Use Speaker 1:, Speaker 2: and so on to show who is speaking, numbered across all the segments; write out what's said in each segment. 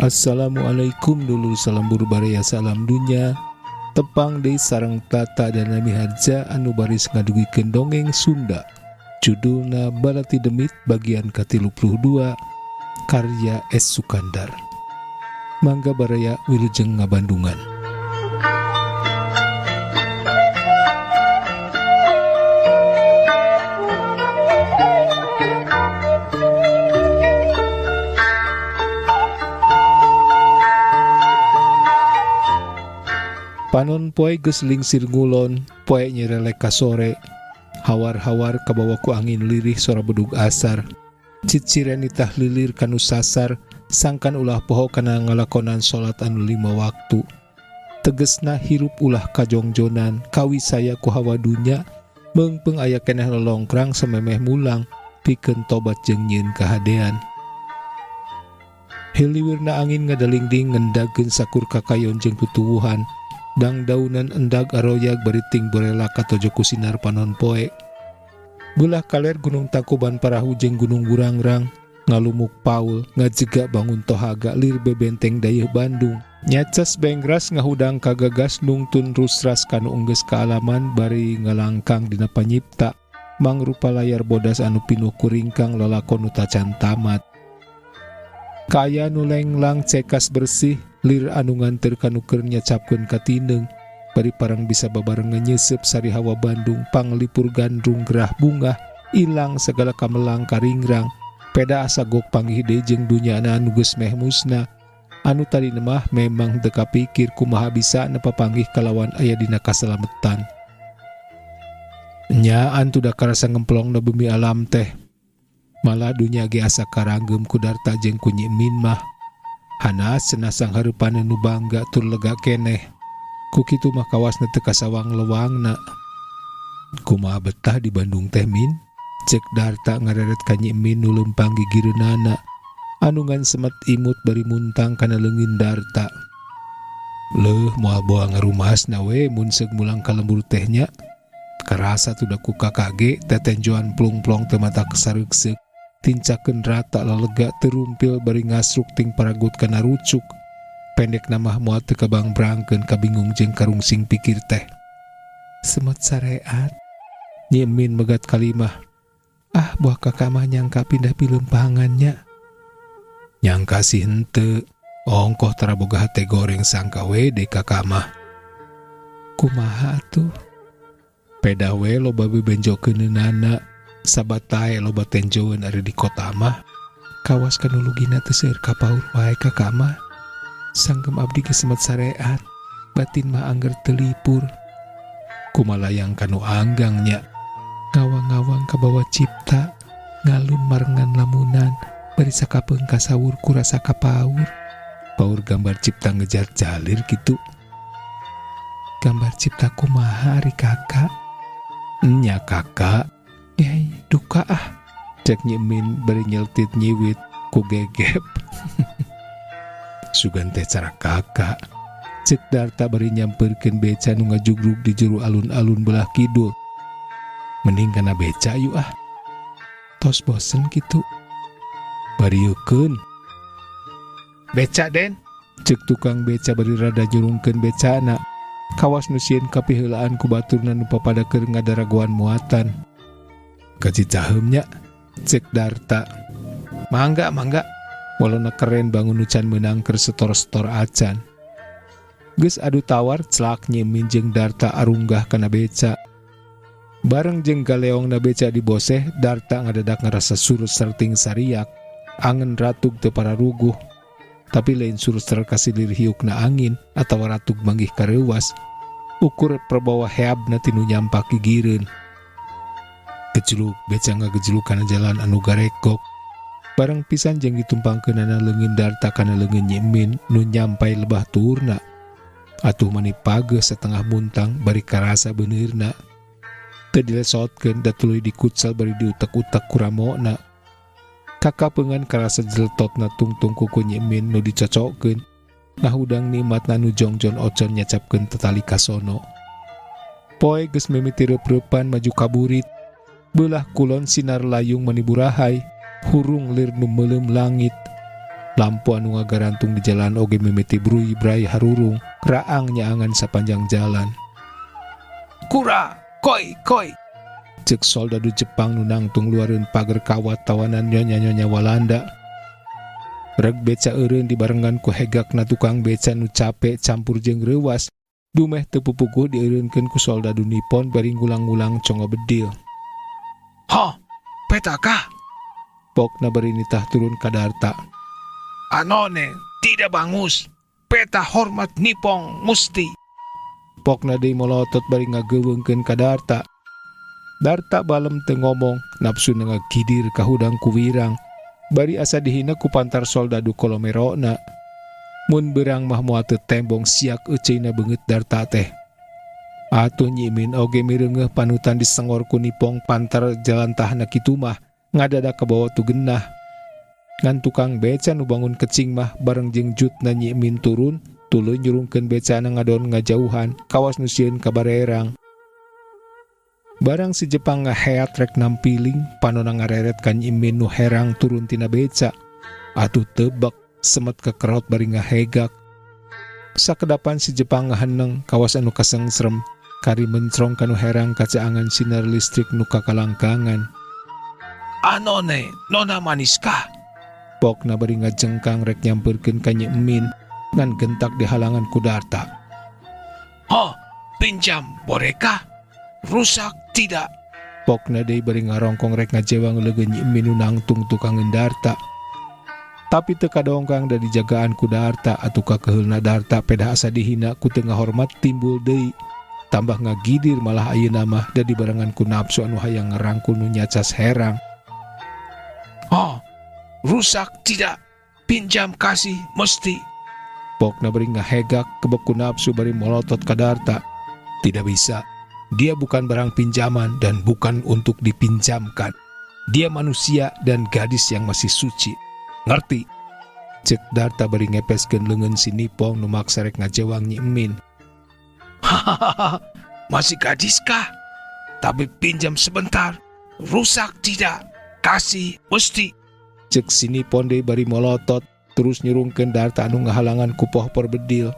Speaker 1: Assalamualaikum dulur salembur baraya salam dunya tepang deui sareng Tata dan Nami Harja anu baris ngadugikeun dongeng Sunda judulna Balati Demit bagian ke-32 karya S Sukandar. Mangga baraya wilujeng ngabandungan. Panon poe geus lingsir ngulon, poe nyerelek ka sore. Hawar-hawar kabawa ku angin lirih sora bedug asar. Ciciren nitah lilir kanu sasar, sangkan ulah poho kana ngalakonan salat anu 5 waktu. Tegesna hirup ulah kajongjonan, kawisaya ku hawa dunya, meungpeung aya keneh lolongkrang samemeh mulang, pikeun tobat jeung nyieun kahadean. Hiliwirna angin ngadalingding ngendagkeun sakur kakayon jeung tutuwuhan. Dangdaunan endag aroyag bariting borelak katojo ku sinar panon poe. Belah kaler Gunung Tangkuban Parahu jeung Gunung Burangrang, ngalumuk paul, ngajega bangun tohaga lir bebenteng dayeuh Bandung. Nyaces bengras ngahudang kagagas nungtun rusras kanu enggeus kaalaman bari ngalangkang dina panyipta. Mangrupa layar bodas anu pinuh kuringkang lalakon nu tacan tamat. Kaya nu lenglang cekas bersih, lir anu nganteur kanu keur nyacapkeun katineng, bari parang bisa babarengan nyeuseup sari hawa Bandung, panglipur gandrung gerah bungah, ilang segala kamelang karingrang, peda asa gok panggih deui jeung dunyana anu geus meh musna, anu tadi mah memang teu kapikir kumaha bisa papanggih kalawan aya dina kasalametan. Nyaan tuh da karasa ngemplongna bumi alam teh. Malah dunya ge asa karanggem ku Darta jeung ku Nyi Min mah. Hanas cenah sanghareupaneun nu bangga tur lega keneh. Ku kitu mah kawasna teu kasawang lewangna. Kumaha betah di Bandung teh Min? Cek Darta ngareret ka Nyi Min nu leumpang gigireunana. Anu ngan semet imut bari muntang kana leungeun Darta. Leuh moal boa ngarumasna we mun seug mulang ka lembur teh nya. Karasa tuh da ku kakak ge tetenjoan plung-plong teu mata kesareukseup. Tincakeun rata lalega terumpil bari ngasruk ting paragut kana rucuk. Pendek namah moal teu kabangbrangkeun kabingung jeung karungsing pikir teh. Semut sareat. Nyi Min megat kalimah. Ah, buah kakak mah nyangka pindah pilempangan nya. Nyangka sih henteu. Ongkoh tara boga hate goreng sangka we de kakak mah. Kumaha atuh? Peda we loba bebenjokeunana. Sabatae loba tenjoeun ari di kota mah. Kawas kanu lugina teu seueur kapaur wae kakak mah. Sangkem abdi geus semet sareat, batin mah angger teu lipur. Kumalayang kanu anggang nya. Ngawang-ngawang kabawa cipta, ngalun marengan lamunan, bari sakapeung kasawur kurasa kapaur. Paur gambar cipta ngejar jalir kitu. Gambar cipta kumaha ari kakak? Nya kakak. Yai, duka ah. Cek Nyi Min bari nyeltit nyiwit ku gegep. Sugan teh cara kakak. Cek Darta bari nyamperkeun beca nu ngajugrug di jero alun-alun belah kidul. Mending kana beca yuk ah. Tos bosen kitu. Barieukeun. Beca Den. Cek tukang beca bari rada nyurungkeun becana. Kawas nu sieun kapiheulaan ku baturna nu papada keur ngadaragoan muatan. Ka Cicaheum nya, cek Darta. Mangga, mangga. Walona keren bangun nu can meunang keur setor-setor acan. Geus adu tawar celak Nyi Min jeung Darta arunggah kana beca. Bareng jeung galeongna beca diboseh, Darta ngadadak ngarasa surut serting sariak. Angen ratug teu pararuguh. Tapi lain surut ser kasilir hiukna angin atawa ratug manggih kareuwas. Ukur perbawa heabna tinu nyampak gigireun. Gejluk beca ngagejluk kana jalan anu garekok. Bareng pisan jeung ditumpangkeunana leungeun Darta kana leungeun Nyi Min nu nyampai lebah tuhurna. Atuh mani pageuh setengah muntang bari karasa beuneurna. Teu dilesotkeun da tuluy dikutsal bari diutek-utek ku ramona. Kakapeungan karasa jeletotna tungtung kuku Nyi Min nu dicocokkeun. Ngahudang nikmatna nu jongjon ocon nyacapkeun tetali kasono. Poe geus mimiti reup-reupan maju kaburit. Belah kulon sinar layung mani burahai, hurung lir nu meuleum langit. Lampu anu ngagarantung di jalan oge mimiti bruy-bray harurung, raang nyaangan sapanjang jalan. Kura, koi, koi. Cek soldadu Jepang nu nangtung luareun pager kawat tawanan nyonya-nyonya Walanda. Reg beca eureun dibarengan ku hegakna tukang beca nu cape campur jeung reuwas. Dumeh teu pupuguh dieureunkeun ku soldadu Nippon bari ngulang-ngulang congo bedil.
Speaker 2: Ho, petakah?
Speaker 1: Pokna bari nitah turun ka Darta.
Speaker 2: Anone, tidak bangus. Peta hormat Nippon musti.
Speaker 1: Pokna deui molotot bari ngageuweungkeun ka Darta. Darta balem teu ngomong, nafsuna ngagidir kahudang ku wirang. Bari asa dihina ku pantar soldadu kolomerona. Mun berang mah moal teu tembong siak euceuna beungeut Darta teh. Atuh Nyi Min oge mireungeuh panutan disengor ku Nipong pantar jalantahna kitu mah ngadadak kabawa tu genah. Ngan tukang beca nu bangun kecing mah bareng jeung jutna Nyi Min turun, tuluy nyurungkeun becana ngadon ngajauhan kawas nu sieun kabarerang. Barang si Jepang ngaheat rek nampiling, panona ngareret ka Nyi Min nu herang turun tina beca. Atuh tebak semet kekerot bari ngahegak. Sakedapan si Jepang ngaheneng kawas anu kasengsrem, kari mencrong kanu herang kacaangan sinar listrik nu kakalangkangan.
Speaker 2: Anone, nona maniskah?
Speaker 1: Pokna bari ngajengkang rek nyamperkeun ka Nyi Min, ngan gentak dihalangan ku Darta.
Speaker 2: Ho, pinjam bolehkah? Rusak tidak?
Speaker 1: Pokna deui bari ngarongkong rek ngajewang leugeun Nyi Min nu nangtung tukangeun Darta. Tapi teu kadongkang da dijagaan ku Darta atuh kakeheulna Darta pedah asa dihina ku teu ngahormat timbul deui. Tambah ngagidir malah ayeuna mah da dibarengan ku nafsu anu hayang ngarangkul nu nyacas herang.
Speaker 2: Oh, rusak tidak? Pinjam kasih mesti.
Speaker 1: Pokna bari ngahegak kebek ku nafsu bari molotot ka Darta. Tidak bisa. Dia bukan barang pinjaman dan bukan untuk dipinjamkan. Dia manusia dan gadis yang masih suci. Ngerti? Cek Darta bari ngepeskeun leungeun si Nipong nu maksa rek ngajewang Nyi Min.
Speaker 2: Hahaha, masih gadiskah? Tapi pinjam sebentar. Rusak tidak? Kasih mesti.
Speaker 1: Cek si Nipon deui bari molotot terus nyurungkeun Darta anu ngahalangan ku pohpor bedil.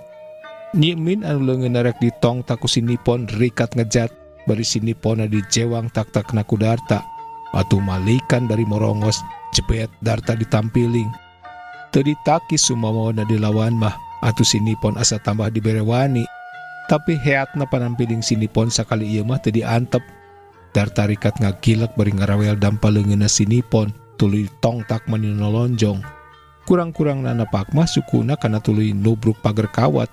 Speaker 1: Nyi Min anu leungeun rek ditong taku si Nipon rikat ngejat bari si Niponna dijewang tak-takna ku Darta. Atuh malikan bari morongos jebet Darta ditampiling. Teu ditakis sumawana dilawan mah atuh si Nipon asa tambah diberewani. Tapi heatna panampiling si Nipon sakali ieu mah teu diantep. Darta rikat ngagilek bari ngarawel dampa leungeunna si Nipon tuluy tongtak mani nolonjong. Kurang-kurang nanapak mah sukuna kana tuluy nubruk pager kawat.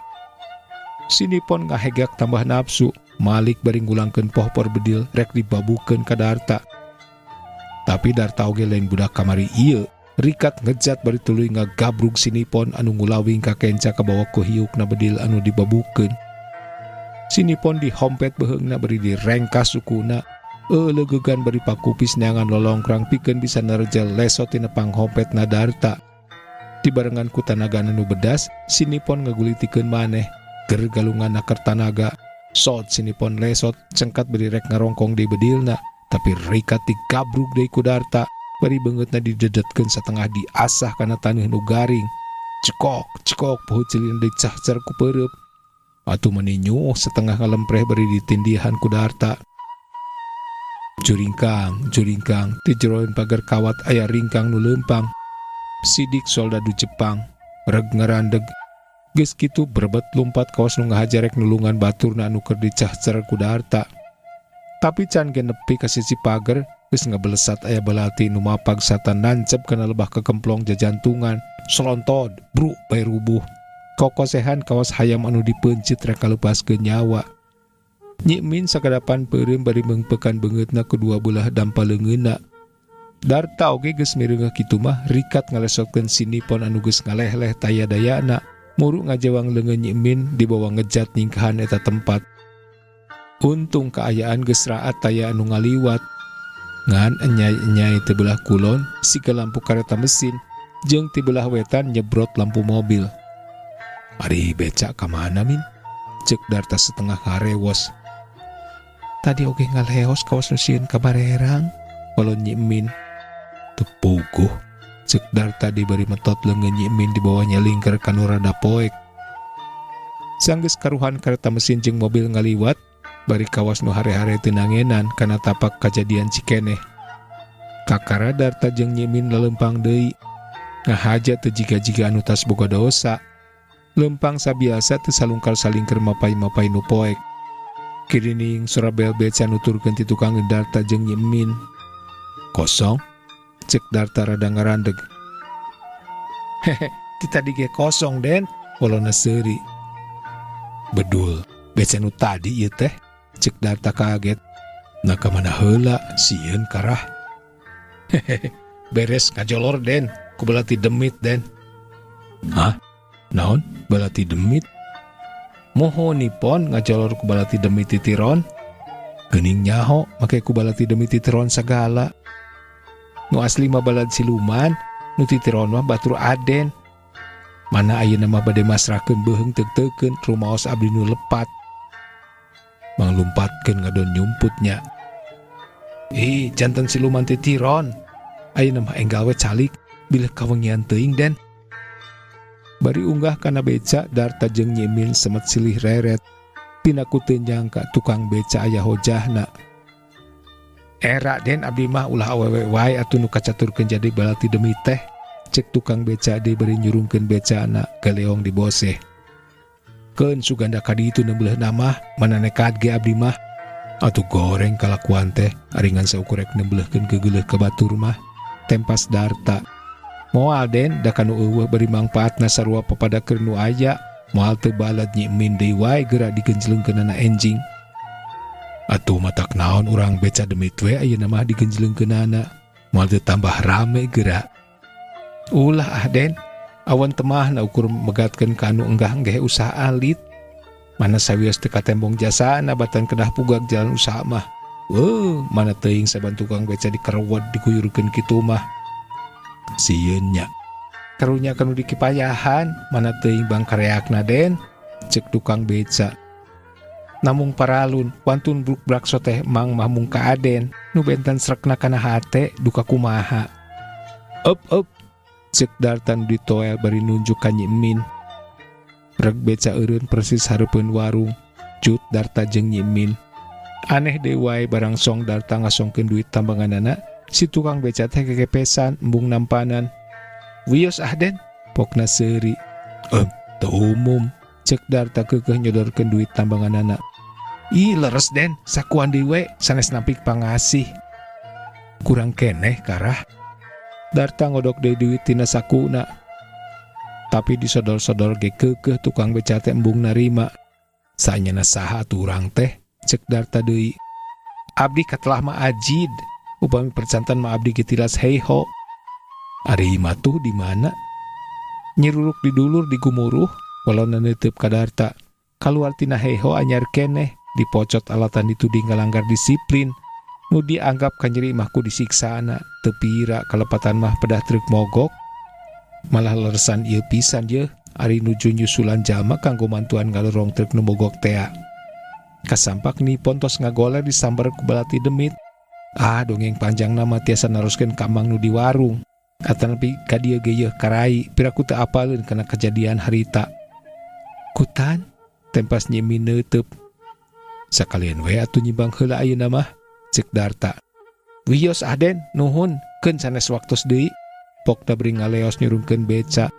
Speaker 1: Si Nipon ngahegak tambah nafsu, malik bari ngulangkeun pohpor bedil rek dibabukeun ka Darta. Tapi Darta oge lain budak kamari ieu, rikat ngejat bari tuluy ngagabrug si Nipon anu ngulawing ka kenca kabawa ku hiukna bedil anu dibabukeun. Si Nipon dihompet beheungna bari direngkas sukuna, eulegegan bari pakupis neangan lolongkrang pikeun bisa nerjel lesot tina panghompetna Darta. Dibarengan ku tanagana nu bedas, si Nipon ngagulitikeun maneh. Ger galungan naker tanaga, sot si Nipon lesot, cengkat beri rek ngarongkong di bedilna, tapi rikat digabrug deui ku Darta, bari beungeutna didedetkeun satengah diasah kana taneuh nu garing. Cekok, cekok, poho ceulina dicahcar ku peureub. Atuh mani nyuuh setengah ngalempreh bari ditindihan ku Darta. Juringkang, juringkang, di jeroan pagar kawat aya ringkang nu leumpang. Sidik soldadu Jepang, reg ngarandeg. Geus kitu berebet lumpat kawas nu ngahajarek nulungan baturna anu keur dicahcer ku Darta. Tapi can ge nepi ka sisi pager, geus ngabelesat aya belati nu mapag satan nancep kana lebah kekemplong jajantungan, solontod, bruk bae rubuh. Kokosehan kawas hayam anu dipeuncit rek kalepaskeun nyawa. Nyi Min sakadapan peureum bari meungpeukan beungeutna kedua belah dampa leungeunna. Darta oge geus mireungeuh kitu mah rikat ngalesotkeun si Nipon anu geus ngalehleh taya dayana. Muru ngajewang leungeun Nyi Min dibawa ngejat nyingkahan eta tempat. Untung kaayaan geus raat taya anu ngaliwat. Ngan enyai-enyai teu belah kulon siga lampu kareta mesin jeung ti belah wetan nyebrot lampu mobil. Ari becak ka mana Min? Ceuk Darta setengah ngarewos. Tadi oge ngaleos kawas nu sieun ka barerang, kolon Nyi Min. Teu puguh. Cek Darta diberi metot leungeun Nyi Emin dibawa nyalingker ka nu rada poek. Sanggeus karuhan kareta mesin jeung mobil ngaliwat, bari kawas nu hare-hare teu nangenan kana tapak kajadian Cikeneh. Kakara Darta jeung Nyi Emin laleumpang deui. Ngahaja teu jiga-jiga anu tas boga dosa. Leumpang sabiasa teu salungkar-salingker mapay-mapay nu poek. Kirining sora bel beca nuturkeun ti tukang Darta jeung Nyi Emin. Kosong? Cek Darta rada ngarandeg. Hehe, ti tadi ge kosong, Den. Wolona seuri. Bedul, beca nu tadi ieu teh. Cek Darta kaget. Nah ka mana heula sieun karah. Hehehe, beres ngajolor, Den. Ku balati demit, Den. Hah? Naon? Balati demit? Moho nipon ngajolor ku balati demit titiron. Geuning nyaho make ku balati demit titiron sagala. Nu asli mah balad siluman, nu titiron mah batur Aden. Mana ayeuna mah bade masrahkeun beuheung teuk-teukeun rumaos abdi nu lepat. Manglumpatkeun ngadon nyumputnya. Ih, janten siluman titiron. Ayeuna mah enggal we calik bilih kawengian teuing, Den. Bari unggah kana beca, Darta jeung Nyi Emin semet silih reret. Pinaku teu nyangka tukang beca aya hojahna. Era Den, abdi mah ulah awewe wae atuh nu kacaturkeun jadi balati demi teh. Cek tukang beca deui bari nyurungkeun becana galeong di boseh. Keun suganda ka ditu nembleuhna mah, mana nekat ge abdi mah. Atuh goreng kalakuan teh, ari ngan saukur rek nembleuhkeun gegeleuh ka batur mah. Tempas Darta. Moal Den, da kanu eueuh bari mangpaatna sarua papada keur nu aya. Moal teu balad Nyi Emin deui wae geura digenjlengkeunana enjing. Atuh matak naon urang beca demit we ayeuna mah digenjlengkeunana. Moal teu tambah rame geura. Ulah ah Den, awan temahna ukur megatkeun ka anu enggah-enggeh usaha alit. Mana sawios teu katembong jasana batan kedah pugag jalan usaha mah. Weuh, mana teuing saban tukang beca dikerewed diguyurkeun kitu mah. Sieun nya. Karunya kanu dikipayahan, mana teuing bang kareakna Den, cek tukang beca. Namung paralun, wantun bruk brakso teh mang mah mung ka Aden, nu benten srekna kana hate duka kumaha. Up up, cek Darta nu ditoel bari nunjuk ka Nyi Emin. Reg beca eureun persis hareupeun warung, cut Darta jeung Nyi Emin. Aneh deui wae barang song Darta ngasongkeun duit tambanganana, si tukang beca teh kekepesan embung nampanan. Wios ah Den, pokna seuri. Teu umum, cek Darta keukeuh nyodorkeun duit tambanganana. Ih, leres Den, sakuan deui we, sanes nampik pangasih. Kurang keneh karah. Darta ngodok deui duit tina sakuna. Tapi disodor-sodor ge keukeuh tukang beca teh embung narima. Sanyana saha atuh urang teh, cek Darta deui. Abdi katelah mah Ajid, upami percantan mah abdi ge tilas heiho. Ari matuh di mana? Nyiruruk di dulur di gumuruh, walau neuteub ka Darta. Kaluar tina heiho anyar keneh, dipocot alatan dituding ngalanggar disiplin. Nu dianggap kanyeri mah ku disiksana, teu pira kalepatan mah pedah truk mogok. Malah leresan ieu pisan yeuh, ari nuju nyusulan jalma kanggo mantuan ngalorong truk nu mogok tea. Kasampak nipon tos ngagoler disambar ku balati demit. Ah, dongeng panjang nama tiasa naroskeun ka mang nu di warung. Atanapi ka dieu ge yeuh karai, piraku teu apaleun kana kejadian harita. Kutan, tempas Nyi Emin neuteub. Sakalian we atuh nyimbang heula ayeuna mah, cek Darta. Wios ah Den, nuhun, keun sanes waktos deui. Pokna beri ngaleos nyurungkeun beca.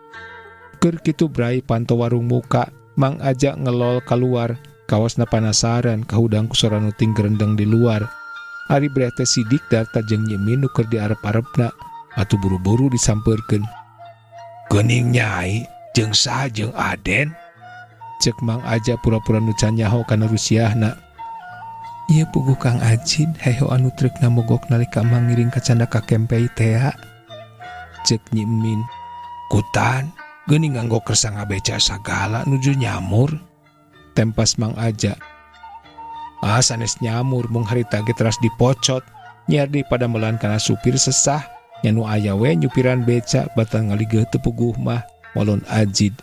Speaker 1: Keur kitu brai panto warung muka, Mang Aja ngelol kaluar, kawasna panasaran kahudang ku sora nu tinggerendeng di luar. Ari breh teh sidik Darta jeung Nyi Emin nu keur diarep-arepna, atuh buru-buru disampeurkeun. Geuning nyai jeung saha jeung Aden? Cek Mang Aja pura-pura nu can nyaho kana rusiahna. Ieu puguh Kang Ajid heho anu treukna mogok nalika Mang ngiring kacanda ka kempei tea. Cek Nyi Emin. Kutan, geuning nganggo kersa ngabeca sagala nuju nyamur. Tempas Mang Aja. Ah, sanes nyamur mung harita ge teras dipocot. Nyiar di padamelan kana supir sesah. Nya nu aya we nyupiran beca batan ngaligeuh teu puguh mah walon Ajid.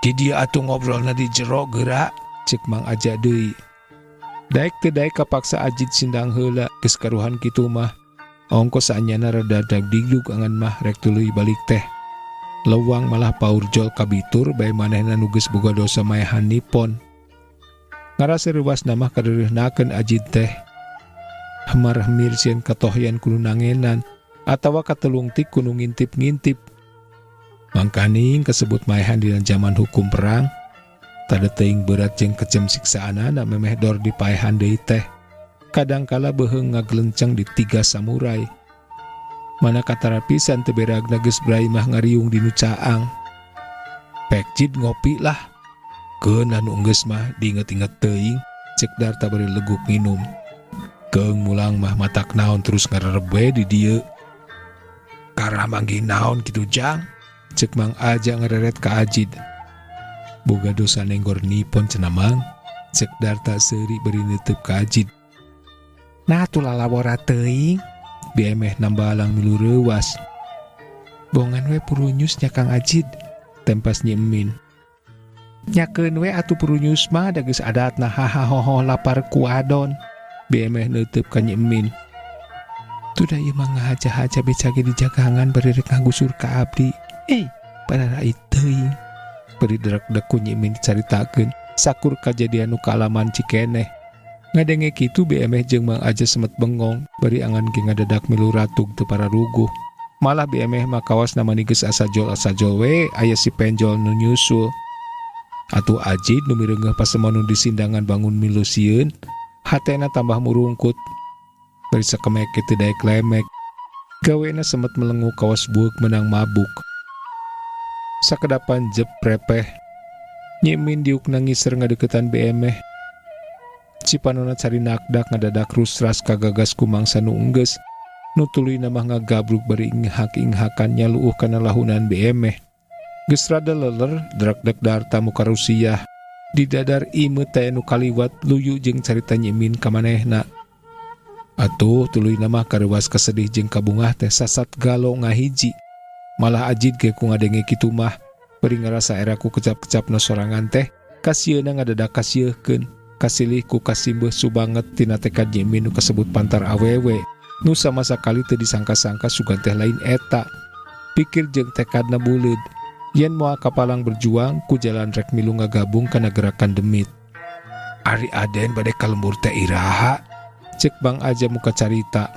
Speaker 1: Di dieu atuh ngobrolna di jero geura, cek Mang Aja deui. Daek teu daek kapaksa Ajid sindang heula geus karuhan kitu mah. Ongko saanyana rada dagdigdug angan mah rek tuluy balik teh. Lewang malah paurjol kabitur bae manehna nu geus boga dosa maehan Nippon. Ngarasa reuwas mah kadeureuhnakeun Ajid teh. Hemar-hemir sieun katohyan ku nu nangenan atawa katelungtik ku nu ngintip-ngintip. Mangkaning kasebut maehan dina jaman hukum perang, tada teuing berat jeung kejem siksaanana memeh dor dipaehan deui teh. Kadangkala beuheung ngagelenceng di tiga samurai. Mana katara pisan teu beragna geus brai mah ngariung di nu caang. Pek Jid ngopi lah. Keun anu enggeus mah diinget-inget teuing, cek Darta bari leguk nginum. Keung mulang mah matak naon terus ngarereb we di dieu. Karah manggih naon kitu Jang? Cek Mang Aja ngereret ka Ajid. Boga dosa nenggor Nippon cenah Mang, cek Darta seuri bari neuteub ka Ajid. Nah atuh lalawora teuing, biemeh nambalang milu reuwas. Bongan we purunyus nya Kang Ajid, tempas Nyi Emin. Nyakeun we atuh purunyus mah da geus adatna haha hoho lapar ku adon, biemeh neuteub ka Nyi Emin. Tuh da ieu mah ngahaja-haja beca ge dijagangan bari rek ngagusur ka abdi. Pararai teuing. Bari derek-dek ku Nyi Emin dicaritakeun sakur kajadian nu kaalaman Cikeneh. Ngadenge kitu biemeh jeung Mang Aja semet bengong bari angan ge ngadadak milu ratug teu pararuguh. Malah biemeh mah kawas namani geus asajol-asajol we aya si penjol nu nyusul. Atuh Ajid nu mireungeuh pasemon nu disindangan bangun milu sieun, hatena tambah murungkut. Bari sakemek ge teu daek lemek. Gawena semet melengu kawas bueuk meunang mabuk. Sakedapan jep prepeh. Nyi Emin diukna ngiser ngadeukeutan biemeh. Cipanona cari nakdak ngadadak rusras kagagas ku mangsa nu enggeus. Nu tuluyna mah ngagabruk bari inghak-inghakan nyaluuh kana lahunan biemeh. Geus rada leler drekdek Darta muka Rusiah. Di dadar imeut teh nu kaliwat luyu jeung carita Nyi Emin ka manehna. Atuh tuluyna mah kareuwas kasedih jeung kabungah teh sasat galo ngahiji. Malah Ajid ge ku ngadenge kitu mah bari ngarasa era ku kecap-kecapna sorangan teh kasieuna ngadadak kasieuhkeun. Kasilih ku kasimbeuh subanget tina tekad Nyi Emin nu kasebut pantar awewe. Nu sama sakali teu disangka-sangka sugan teh lain eta. Pikir jeung tekadna buleud. Yen moal kapalang berjuang ku jalan rek milu ngagabung kana gerakan demit. Ari Aden bade ka lembur teh iraha? Cek Bang Aja muka carita.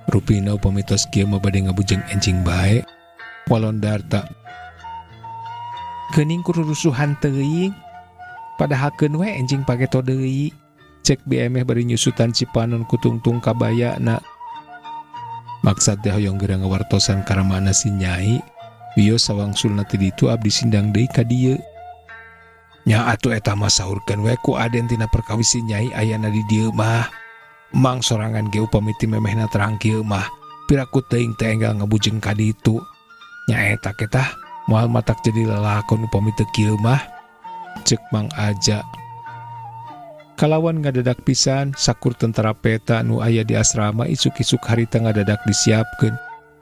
Speaker 1: Rupina upami tos kieu mah bade ngabujeng enjing bae. Walon Darta. Geuning kururusuhan teuing. Padahal keun we enjing pageto deui. Cek biemeh bari nyusutan cipanon kutungtung kabayana. Maksad teh hoyong geura ngawartosan karamana si Nyai. Wios sawangsulna ti ditu abdi sindang deui ka dieu. Nya atuh eta mah saurkeun we ku Aden tina perkawis si Nyai ayana di dieu mah. Mang sorangan ge upami ti memehna terang kieu mah. Piraku teuing teh enggal ngabujeng ka ditu. Nya eta ke tah moal matak jadi lalakon upami teu kieu mah. Cek Mang Aja. Kalawan ngadadak pisan sakur tentara peta nu aya di asrama isuk-isuk harita ngadadak disiapkeun.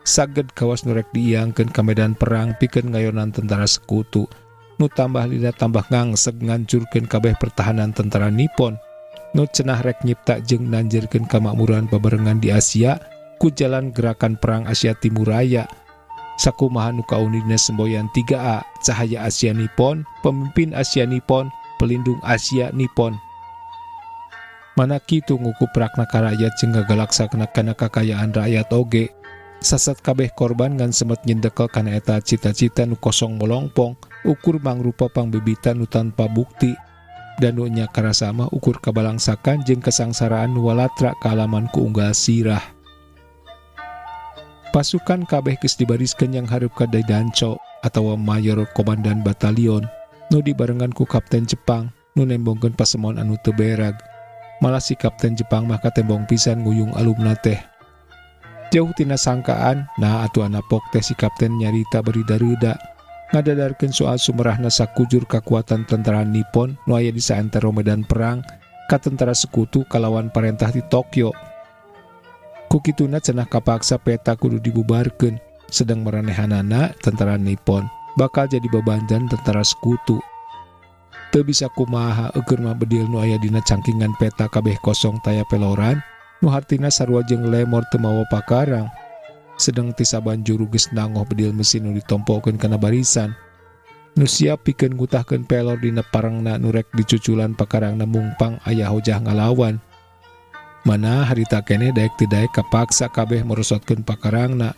Speaker 1: Saged kawas nu rek diiangkeun ka medan perang pikeun ngayonan tentara sekutu. Nu tambah lila tambah ngangseg ngancurkeun kabeh pertahanan tentara Nippon. Nu cenah rek nyipta jeung nanjeurkeun kamakmuran babarengan di Asia ku jalan gerakan perang Asia Timur Raya. Sakumaha nu kaunidna semboyan 3A, Cahaya Asia Nippon, Pemimpin Asia Nippon, Pelindung Asia Nippon. Mana kitu ngukuprakna ka rakyat jeung ngagalaksakna kana kakayaan rakyat oge. Sasat kabeh korban ngan semet nyindekel kana eta cita-cita nu kosong molongpong, ukur mangrupa pangbibitan nu tanpa bukti. Dan nu nya karasa mah ukur kabalangsakan jeung kesangsaraan nu walatra kaalaman ku unggal sirah. Pasukan kabeh geus dibariskeun yang hareup ka Daidanco atawa Mayor Komandan Batalion nu dibarengan ku Kapten Jepang nu nembongkeun pasemon anu teu berag. Malah si Kapten Jepang mah katembong pisan nguyung alumna teh. Jauh tina sangkaan, nah atuh anapok teh si kapten nyarita bari dareuda. Ngadadarkeun soal sumerahna sakujur kakuatan tentara Nippon nu aya di saentero medan perang ka tentara sekutu kalawan parentah di Tokyo. Kukituna cenah kapaksa peta kudu dibubarkeun, sedang maranehanana tentara Nippon bakal jadi babandan tentara sekutu. Teu bisa kumaha eukeun mah bedil nu aya dina cangkingan peta kabeh kosong taya peloran, Nu hartina sarua jeung lemor teu mawa pakarang. Sedeng ti saban juru geus nangoh bedil mesin nu ditompokeun kana barisan. Nu siap pikeun ngutahkeun pelor dina parangna nu rek dicuculan pakarangna mungpang aya hojah ngalawan. Mana harita keneh daek teu daek kapaksa kabeh merosotkeun pakarangna.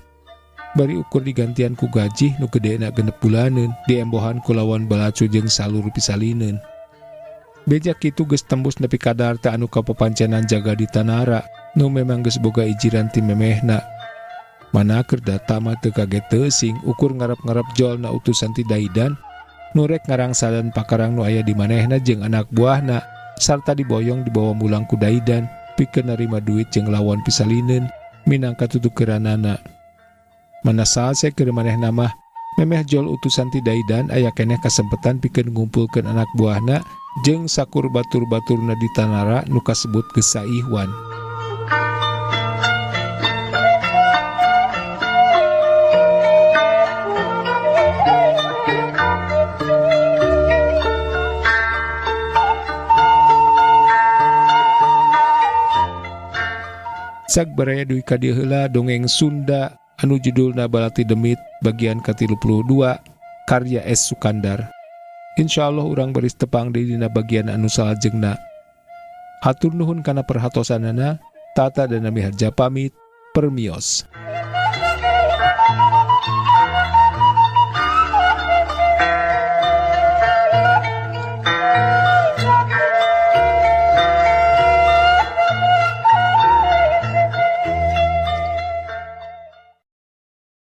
Speaker 1: Bari ukur digantian ku gajih nu gedena 6 bulaneun diembohan ku lawan balacu jeung salur pisalineun. Beja kitu geus tembus nepi ka Darta anu kapapancenan jaga di Tanara nu memang geus boga ijiran ti memehna. Mana keur Darta mah teu kaget teuing ukur ngarep-ngarep jolna utusan ti Daidan nu rek ngarangsadan pakarang nu aya di manehna jeung anak buahna sarta diboyong dibawa mulang ku Daidan pikeun narima duit jeung lawan pisalineun minangka tutukeranana. Mana salse keur manehna mah memeh jol utusan ti Daidan aya keneh kasempetan pikeun ngumpulkeun anak buahna jeung sakur batur-baturna di Tanara nu kasebut geus saihwan. Sag baraya dugi ka dieu heula dongeng Sunda anu judulna Balati Demit bagian ke-32 karya S. Sukandar. Insyaallah urang baris tepang deui dina bagian anu salajengna. Hatur nuhun kana perhatosanana, Tata dan Nami Harja pamit, permios.